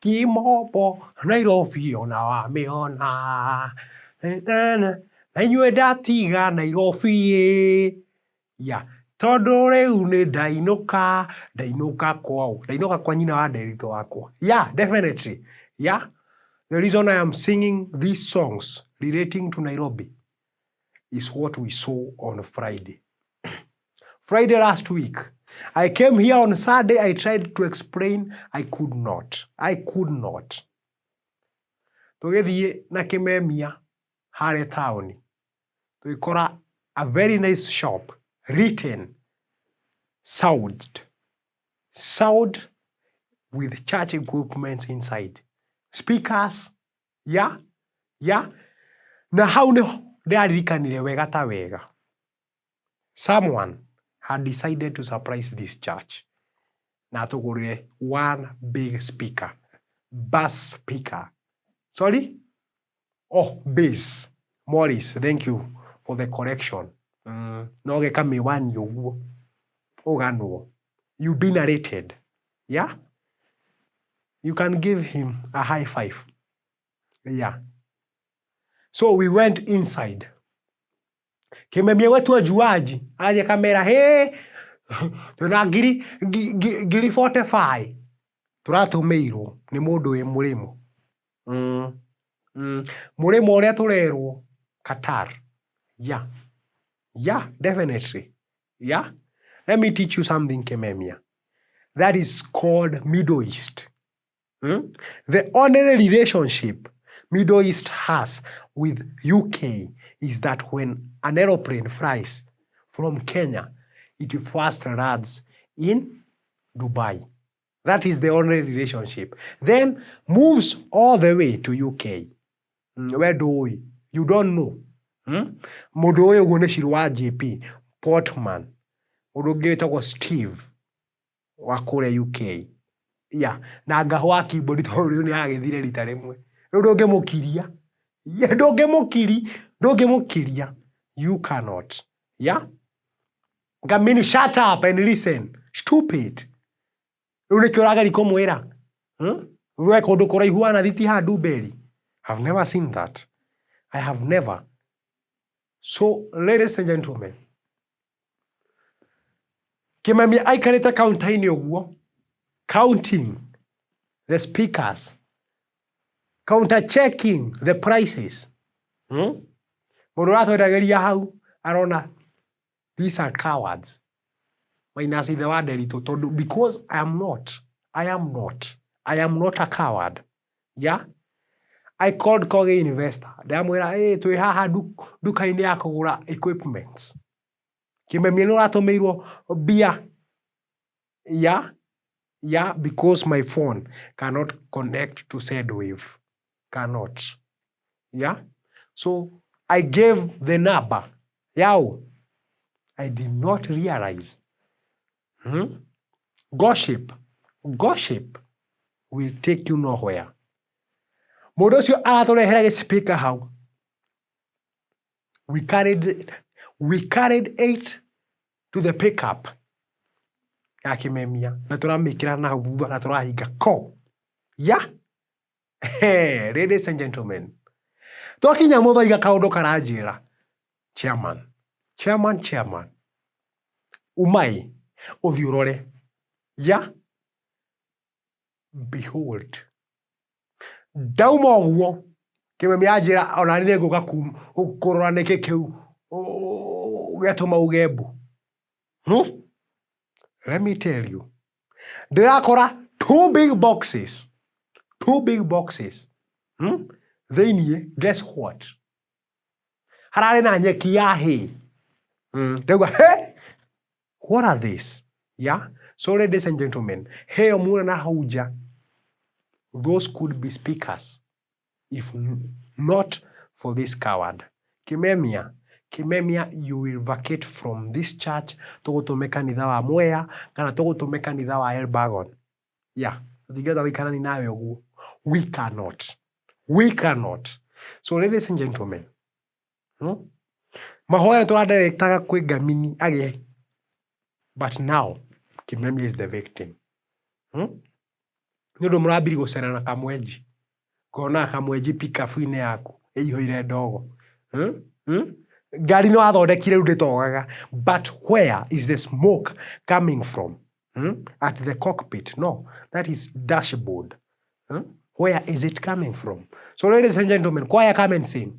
Kimombo Nairobi ona wamĩona na inyuĩ ndatiga Nairobi ĩ ya tondũ rĩu nĩ ndainũka, ndainũka kwao, ndainũka kwa nyina wa Nderitũ wakwa. Yeah, definitely. Yeah, the reason I am singing these songs relating to Nairobi is what we saw on Friday. Friday last week. I came here on Sunday. I tried to explain. I could not. I could not. Tũgĩthiĩ na Kĩmemia harĩa taũni. Tũgĩkora a very nice shop written sound. Sound with church equipment inside. Speakers. Yeah. Yeah. Na hau nĩho ndĩraririkanire wega ta wega. Someone had decided to surprise this church. Na atũgũrĩre one big speaker. Bass speaker. Sorry? Oh, bass. Morris, thank you for the correction. No geka miwani ũguo. Ũganwo. You be narrated. Yeah? You can give him a high five. Yeah. So we went inside. Kimemia wetu ajuaji aje kamera he twina ngiri ngiri 45 tũratũmĩirwo nĩ mũndũ wĩ mũrĩmo. Mũrĩmo ũrĩa tũrerwo Qatar. Yeah. Yeah, definitely. Yeah. Let me teach you something, Kimemia. That is called Middle East. The only relationship Middle East has with UK is that when an aeroplane flies from Kenya, it first lands in Dubai. That is the only relationship. Then moves all the way to UK. We ndũĩ. You don't know. Mũndũ ũyũ ũguo nĩ Shiro wa JP Portman. Mũndũ ũngĩ wĩtagwo Steve wa kũrĩa UK. Yeah. Na ngahũ wa keyboard tondũ rĩu nĩ agĩthire rita rĩmwe. Rĩu ndũngĩmũkiria. Yeah, ndũngĩmũkiri, ndũngĩmũkiria. You cannot. Yeah? Ngamini, shut up and listen. Stupid. Rĩu nĩkĩo ũrageria kũmwĩra. We kũndũ kũraihu wanathi haha Ndumberi. I've never seen that. I have never. So, ladies and gentlemen, Kimemia aikarĩte counter-inĩ ũguo, counting the speakers, counter checking the prices. Mũndũ ũratwendagĩria hau arona these are cowards. Minus ithe wa Nderitũ tondũ because I am not, I am not, I am not a coward. Yeah? I called Kogi Investor. Ndamwĩra, hey, twĩ haha nduka-inĩ ya kũgũra equipments. Kimemia nĩ ũratũmĩirwo mbia. Yeah? Yeah, because my phone cannot connect to Sendwave. Cannot. Yeah? So I gave the number. Yao. I did not realize. Gossip. Gossip will take you nowhere. Mũndũ ũcio aratũrehera gĩspeaker hau. We carried it to the pickup ya Kimemia na tũramĩkĩra na hau thutha na tũrahinga ko. Yeah? Hey, ladies and gentlemen. Twakinya Mũthaiga kaũndũ karanjĩra. Chairman, chairman, chairman. Umai, ũthiĩ ũrore. Yeah? Behold. Ndauma ũguo, Kimemia anjĩra ona niĩ nĩngũka kũrora nĩkĩ kĩu gĩatũma uge mbu. Let me tell you. Ndĩrakora two big boxes. Two big boxes. Thĩiniĩ, guess what? Hararĩ na nyeki ya hay. Ndauga, hey! What are these? Yeah? So ladies and gentlemen, hay muona na hau nja, those could be speakers if not for this coward. Kimemia, Kimemia, you will vacate from this church tũgũtũme kanitha wa Mwea kana tũgũtũme kanitha wa Elbagon. Yeah, tũtingĩhota gũikarania nawe ũguo. We cannot. We cannot. So ladies and gentlemen, Mahoya nĩ tũradirectaga kwĩ Ngamini agĩe, but now Kimemia is the victim. Nĩ ũndũ mũrambiri gũcera na kamwenji. Ngona kamwenji pikabu-inĩ yaku ĩihũire ndogo. Ngari nĩ wathondekire rĩu ndĩtogaga. But where is the smoke coming from? At the cockpit? No, that is dashboard. Where is it coming from? So ladies and gentlemen, choir, come and sing.